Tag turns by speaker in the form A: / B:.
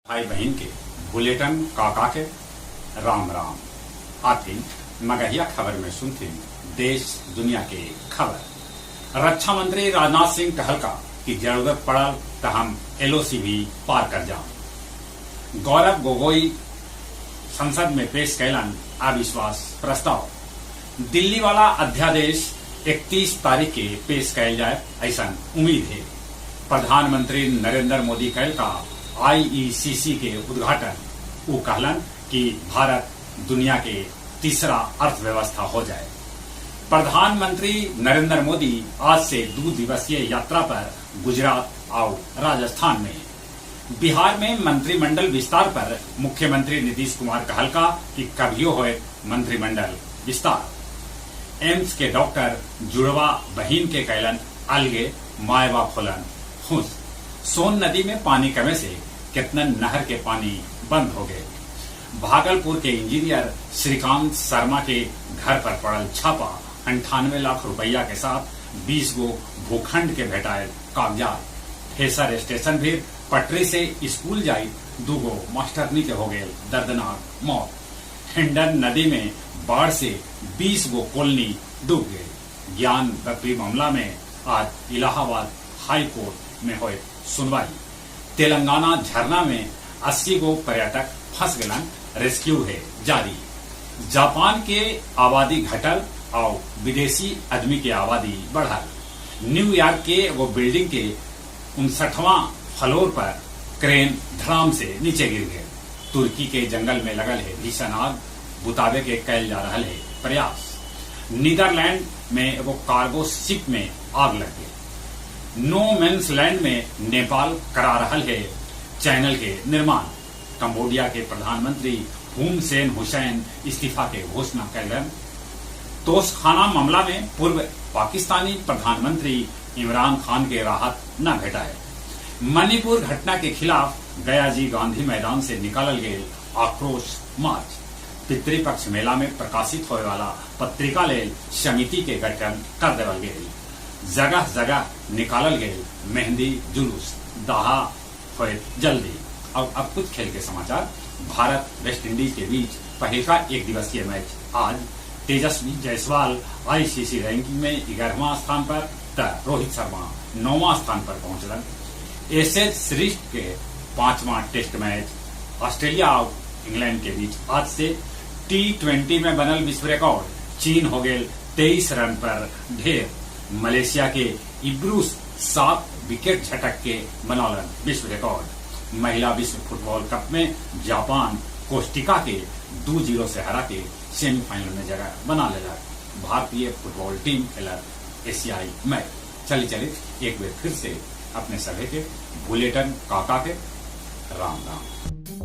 A: भाई बहिन के भुलेटन काका के राम राम। आथिन मगहिया खबर में सुनथिन देश दुनिया के खबर। रक्षा मंत्री राजनाथ सिंह कहलका कि जरूरत पड़ल त हम एलओसी भी पार कर जाम। गौरव गोगोई संसद में पेश कैलन अविश्वास प्रस्ताव। दिल्ली वाला अध्यादेश 31 तारीख के पेश कैल जाए, ऐसा उम्मीद है। प्रधानमंत्री नरेंद्र मोदी कैल का आईईसीसी के उद्घाटन। वो कहलन कि भारत दुनिया के तीसरा अर्थव्यवस्था हो जाए। प्रधानमंत्री नरेंद्र मोदी आज से 2 दिवसीय यात्रा पर गुजरात और राजस्थान में। बिहार में मंत्रिमंडल विस्तार पर मुख्यमंत्री नीतीश कुमार कहलका कि कभियो होए मंत्रिमंडल विस्तार। एम्स के डॉक्टर जुड़वा बहिन के कैलन अलगे, माय बाप होलन खुश। सोन नदी में पानी कमे से कितना नहर के पानी बंद हो गए। भागलपुर के इंजीनियर श्रीकांत शर्मा के घर पर पड़ल छापा। 98 लाख रुपया के साथ 20 गो भूखंड के भेटाए कागजात। ठेसर स्टेशन भी पटरी से स्कूल जाई 2 गो मास्टरनी के हो गए दर्दनाक मौत। हिंडन नदी में बाढ़ से 20 गो कॉलोनी डूब गए। ज्ञान व्यापी मामला में आज इलाहाबाद हाई कोर्ट में हुए सुनवाई। तेलंगाना झरना में 80 गो पर्यटक फंस गलन, रेस्क्यू है जारी। जापान के आबादी घटल और विदेशी आदमी के आबादी बढ़ल। न्यूयॉर्क के वो बिल्डिंग के 59वां फ्लोर पर क्रेन धड़ाम से नीचे गिर गए। तुर्की के जंगल में लगल है भीषण आग, बुतावे के कैल जा रहा है प्रयास। नीदरलैंड में एगो कार्गो शिप में आग लग गई। नो मेंस लैंड में नेपाल करा रहा है चैनल के निर्माण। कंबोडिया के प्रधानमंत्री हुन सेन हुसैन इस्तीफा के घोषणा कैलन। तोशखाना मामला में पूर्व पाकिस्तानी प्रधानमंत्री इमरान खान के राहत न भेटाए। मणिपुर घटना के खिलाफ गयाजी गांधी मैदान से निकालल गए आक्रोश मार्च। पितृपक्ष मेला में प्रकाशित होने वाला पत्रिका लेल समिति के गठन कर देवल गए। जगह जगह निकालल गए मेहंदी जुलूस। दाहा होए जल्दी। और अब कुछ खेल के समाचार। भारत वेस्ट इंडीज के बीच पहला एक दिवसीय मैच आज। तेजस्वी जायसवाल आईसीसी रैंकिंग में 11वां स्थान पर त रोहित शर्मा 9वां स्थान पर पहुंचलन। एशेज सीरीज के 5वां टेस्ट मैच ऑस्ट्रेलिया और इंग्लैंड के बीच आज से। T20 में बनल विश्व रिकॉर्ड, चीन हो गए 23 रन पर ढेर। मलेशिया के इब्रूस 7 विकेट झटक के बनौलन विश्व रिकॉर्ड। महिला विश्व फुटबॉल कप में जापान कोस्टिका के 2-0 से हरा के सेमीफाइनल में जगह बना लेलक। भारतीय फुटबॉल टीम खेलक एशियाई मैच। चली चली एक बार फिर से अपने सभी के बुलेटिन काका के राम राम।